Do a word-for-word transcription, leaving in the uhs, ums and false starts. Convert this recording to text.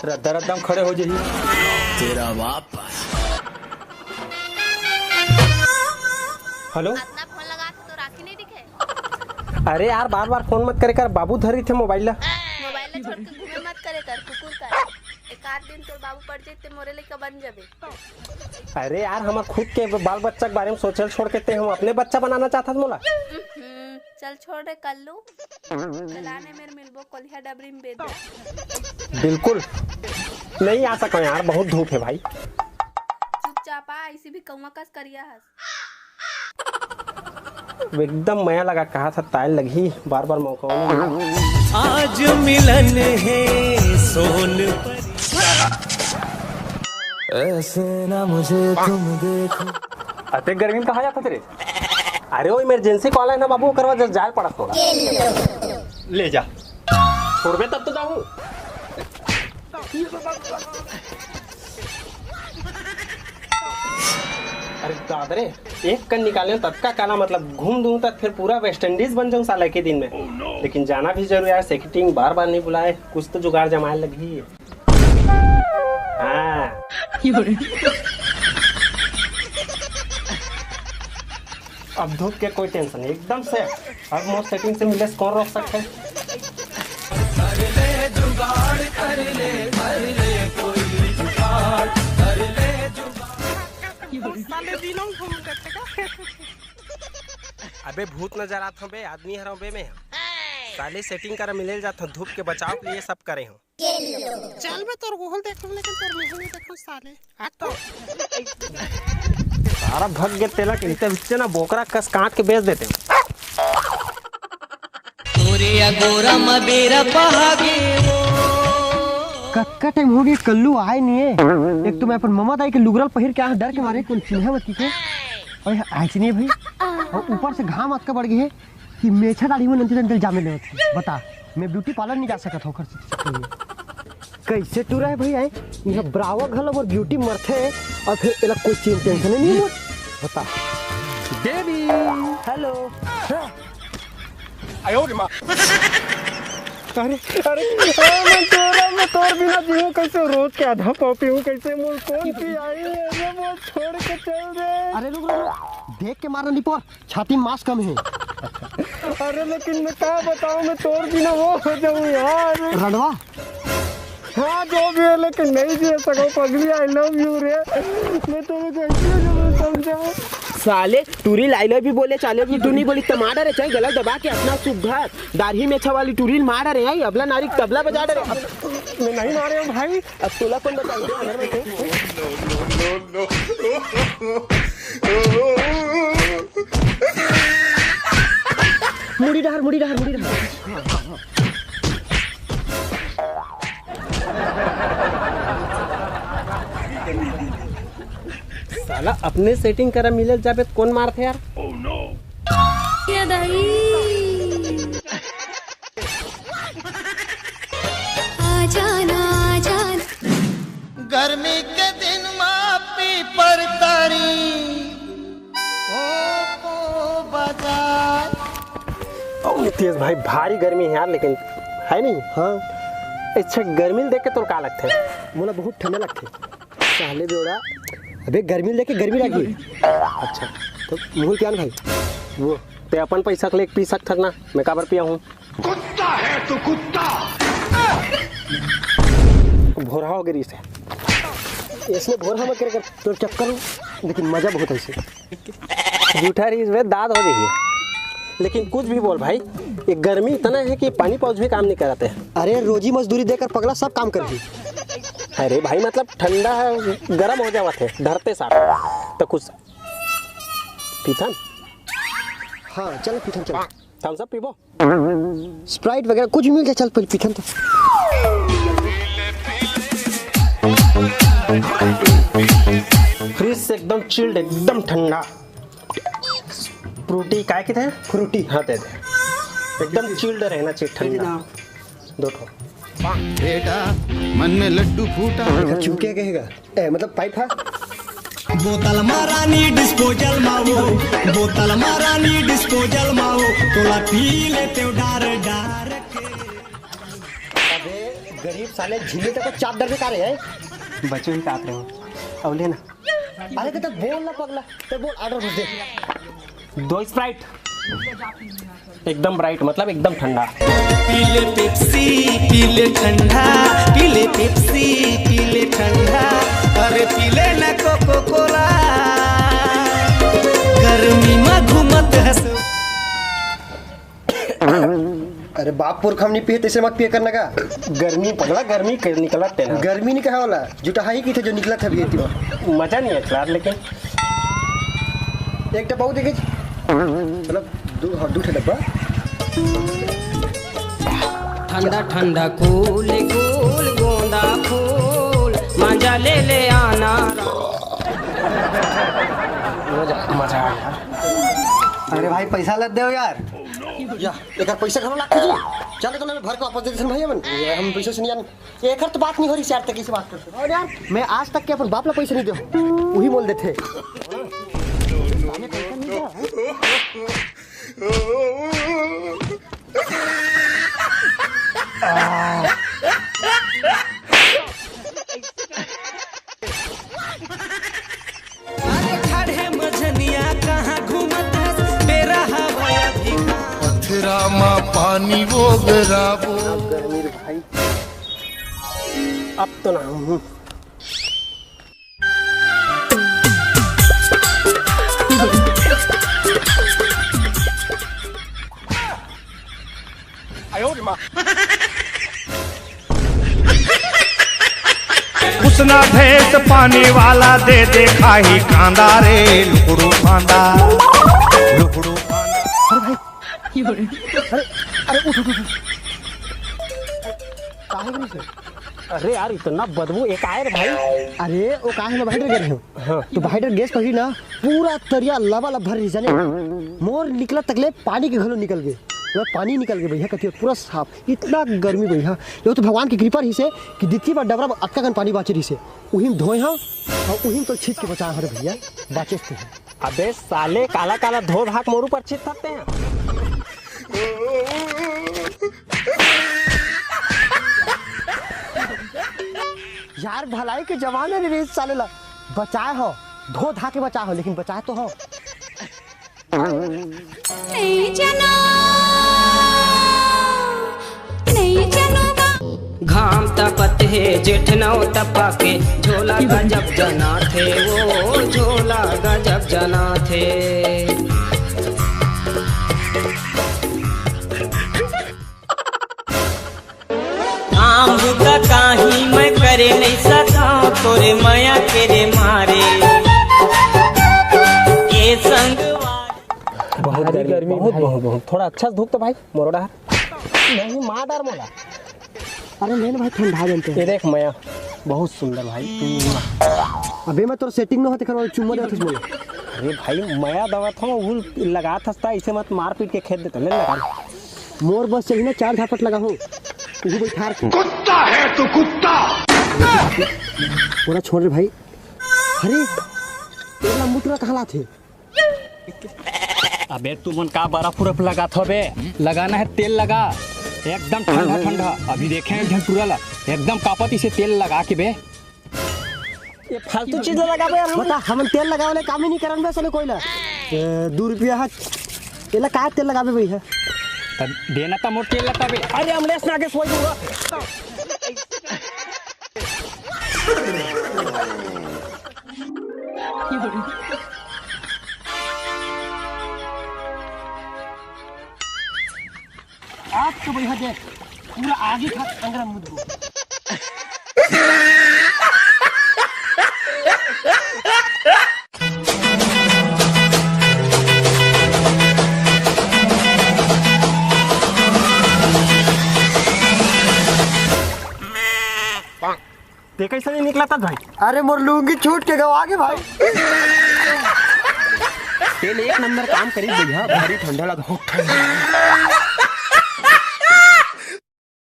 रद्दा रद्दा म खड़े हो जाही। तेरा बाप। हेलो। अतना फोन लगा तो राखी नहीं दिखे। अरे यार, बार बार फोन मत करे कर, बाबू धरी थे मोबाइल ला। मोबाइल ला छोड़ के घूमे मत करे कर, कुकुर का। एक आध दिन तोर बाबू पड़ जाए ते मोरे लइका बन जाबे। अरे यार, हमर खुद के बाल बच्चा के बारे में सोचल छोड़ के ते हम अपने बच्चा बनाना चाहत हस मोला। हम्म, चल छोड़ रे कल्लू। चला ने मेरे मिलबो कोलिया डबरी में बेद। बिल्कुल नहीं आ सको यार, बहुत धूप है भाई। चुपचाप आ, इसी भी कौआ कस करिया हस। एकदम मया लगा कहा था, ताय लगही, बार बार मौका नहीं मिला। आज मिलन है सोन पर। ऐसे ना मुझे तुम देखो। अते गर्मी में कहाँ जाता तेरे? अरे वो इमरजेंसी कॉल है ना बाबू, ओकर वजह से जाए पड़त होगा। ले जा। छोड़बे तब तो जाऊँ। अरे दादा रे, एक कन निकाले ततका काला, मतलब घूम दूं तक फिर पूरा वेस्ट इंडीज बन जाऊं साला एक ही दिन में। लेकिन जाना भी जरूरी है, सेटिंग बार बार नहीं बुलाए, कुछ तो जुगाड़ जमाए लगी। हाँ। अब धूप के कोई टेंशन नहीं, एकदम से। अब मोर सेटिंग से मिले कौन रोक सकते हैं? साले दिनों घूम करते का? अबे भूत नजर आत हूँ बे, आदमी हरव बे मैं। साले सेटिंग करा मिले जात हूँ, धूप के बचाव के लिए सब करे हूँ। चल बे तोर गोहल देख लूं, लेकिन तोर मुंह नहीं देखूं साले। हट तो। सारा भग गे तेला के इते बिच्चे ना बोकरा कस काट के बेच देते। तोरे अगोरा म बेरा पहागे वो। कतका टाइम हो गया कल्लू आए नहीं है। एक तो मैं अपन ममा दाई के लुगरल पहिर के आ डर के मारे कोन चिन्हे मत की के। अरे आज नहीं भाई। और ऊपर से घाम अतका बढ़ गया है कि मेछा दाढ़ी में नंते नंते जामे लेवत है। बता, मैं ब्यूटी पार्लर नहीं जा सकत हूँ खर्च के लिए। कैसे टूरा है भाई आए? यह ब्रावा घलो मोर ब्यूटी मरथे और फिर एला कोई चीज टेंशन नहीं मोर। बता। बेबी। हेलो। आयो रे माँ। अरे, अरे, अरे, मैं तोरा, मैं तोर बिना जीऊँ कैसे? रोज के आधा पाव पीऊँ कैसे? मोर कौन पी आई है? मैं वो छोड़ के चल दे। अरे रुक, रुक, रुक। देख के मारना निपोर, छाती में मांस कम है। अरे लेकिन मैं का बताऊँ, मैं तोर बिना वो हो जाऊँ यार। रणवा। हाँ जो भी है, लेकिन नहीं जी सको पगली, I love you रे। मैं तेरे को इसलिए जरूर समझाऊँ। साले टूरी लाई लव यू बोले, चाले भी तू नहीं बोली, त मार डरे चाहे गला दबा के अपना सुघर दाढ़ी में छवाली टूरी मार डरे, आई अबला नारी तबला बजा डरे। मैं नहीं मारे हूँ भाई। अब तोला कौन बताई दे, अंदर बैठे। मुड़ी डहर, मुड़ी डहर, मुड़ी डहर। साला अपने सेटिंग करा मिले जाबे त कौन मारथे यार? ये दाई। आ जाना, आ जाना। गर्मी के दिन मा पीपर तारी, ओ, ओ, बाजार। ओ, नितेश भाई, भारी गर्मी है यार, लेकिन है नहीं? हाँ। अच्छा, गर्मी देख के तोर का लगथे? मोला बहुत ठंडा लगथे। साले बेवड़ा, अबे गर्मी लेके गर्मी लगी। अच्छा, तो मुंह पियान भाई, वो ते अपन पैसा के लेके पी सकथस ना, मैं काबर पिया हूँ? कुत्ता है तू, कुत्ता। भोरहा हो गई से, इसने भोरहा मत करे कर, तो चक्कर, लेकिन मजा बहुत है इसे। जूठा रहीस बे, दाद हो जाइए। लेकिन कुछ भी बोल भाई, ये गर्मी इतना है कि पानी पाउच भी काम नहीं कराते। अरे रोजी मजदूरी देकर पगला सब काम कर दी। अरे भाई मतलब ठंडा है, गर्म हो जावत है धरते साथ। तो कुछ पीथन? हाँ चल पीथन चल। Thums up पीबो? स्प्राइट वगैरह कुछ भी मिल जाए, चल पहले पीथन तो। फ्रिज से एकदम चिल्ड, एकदम ठंडा। फ्रूटी काय के थे? फ्रूटी। हाँ दे दे, एकदम चिल्ड रहना चाहिए, ठंडा। दो ठो। बेटा मन में लड्डू फूटा। चूके कहेगा। ए, मतलब पाइप है। बोतल मा रानी डिस्पोजल मा वो, बोतल मा रानी डिस्पोजल मा वो, तोला पी लेते हो डार डार के। अबे गरीब साले झिल्ली तक को चाप दर बेकार है। बच्चों ही काट रहे हो। अब लेना। अरे तो बोल ना पगला, तो बोल, ऑर्डर कुछ दे। दो स्प्राइट। एकदम ब्राइट, मतलब एकदम ठंडा। पीले पेप्सी, पीले ठंडा, पीले पेप्सी, पीले ठंडा। अरे पीले ना कोको कोला, गर्मी में घूमत हस। अरे बाप पुरख हम नहीं पिए, तैसे मत पिए करना का। गर्मी पगला, गर्मी के निकलत तेना। गर्मी नहीं कहा वाला, जुटाहा ही की थे जो निकलत है अभी एती। मजा नहीं है यार, लेकिन एक टपाऊ देखे। मतलब दू, हाँ, दू ठे डब्बा। ठंडा ठंडा कूल कूल गोंदा फूल, मजा ले ले आना। मजा, मजा आ गया। अरे भाई, पैसा लद देव यार। या, एक पैसा घलो लागथे जी। चल, तो मैं भर के वापस दे देथन भैया मन। ये हम पैसा से नहीं आन। एकर तो बात नहीं हो रही यार, तक इसे बात करते। और यार, मैं आज तक के अपन बाप ला पैसा नहीं दे, वही मोल देथे। अरे खड़े मझनिया कहाँ घूमत हस? बेरा हवा अभी कहाँ? पथरा मा पानी वो गराबो। गर्मी रे भाई। अब तो ना हूँ। उसना भैंस पानी वाला दे दे खाही कांदा रे, लुकड़ू कांदा, लुकड़ू कांदा। अरे भाई, अरे, अरे उठ, उठ, उठ, उठ। काहे नहीं से? अरे यार, इतना बदबू एक आए रे भाई। अरे, वो काहे ना भाई डर गए हो? हाँ। तो भाई डर गैस कही ना, पूरा तरिया लबालब भर रही जाने। मोर निकला तकले पानी के घलो निकल गए। मतलब पानी निकल गए भैया, कथी पूरा साफ। इतना गर्मी भैया, ये तो भगवान की कृपा रही से कि दिखी बार डबरा अतका कन पानी बाचे रही से। उहिम धोए हाँ और उहिम तो छीत के बचा हरे भैया, बाचे थे। अबे साले, काला काला धो धाक मोरू पर छीत सकते हैं। यार भलाई के जमाना रे, रे साले ला बचाए हो, धो धा के बचाए हो, लेकिन बचाए तो हो। नहीं जना, नहीं जना। घाम तपत हे जेठ नौ तपा के, झोला गजब जनाथे, ओ झोला गजब जनाथे। काम बुता काही मैं करे नहीं सका, तोरे मया के रे मारे। ये संगवारी। बहुत भारी गर्मी, गर्मी बहुत, भाई। बहुत, बहुत। थोड़ा अच्छा से धूप तो भाई, मोरो डहर। नहीं, मार डार मोला। अरे ले ना भाई, ठंडा बनते ये हैं। देख मया, बहुत सुंदर भाई। अबे मैं तोर सेटिंग न होते खरवा चुम्मा देवत हस मोला। अरे भाई, मया दवत हो, वो लगात हस्ता, इसे मत मार पीट के खेद देते, ले लगा। मोर बस चाहिए ना, चार झापट लगा हो, तू बैठार के। कुत्ता है तू, कुत्ता। पूरा छोड़ रे भाई। अरे, तेरा मुतरा कहाँ लाथे? अबे तुमन का बर्फ उर्फ लगात हो बे? लगाना है तेल लगा, एकदम ठंडा ठंडा। अभी देखे हैं एक झन टूरा ला, एकदम कापत इसे तेल लगा के बे। ये फालतू चीज लगाबे यार हम। बता, हमन तेल लगावे ले काम ही नहीं करन बे साले कोई ला। ए, दू रुपया हा, एला का तेल लगाबे भैया? त देना त मोर तेल लगाबे। अरे अमलेश नागेश वही दूंगा। आज तो भैया देख, पूरा आगे था अंगरा मुद को। ते कैसे नहीं निकला था भाई? अरे मोर लुंगी छूट के गवा के भाई। तेल एक नंबर काम करी भैया, भारी ठंडा लगा। बहुत ठंडा।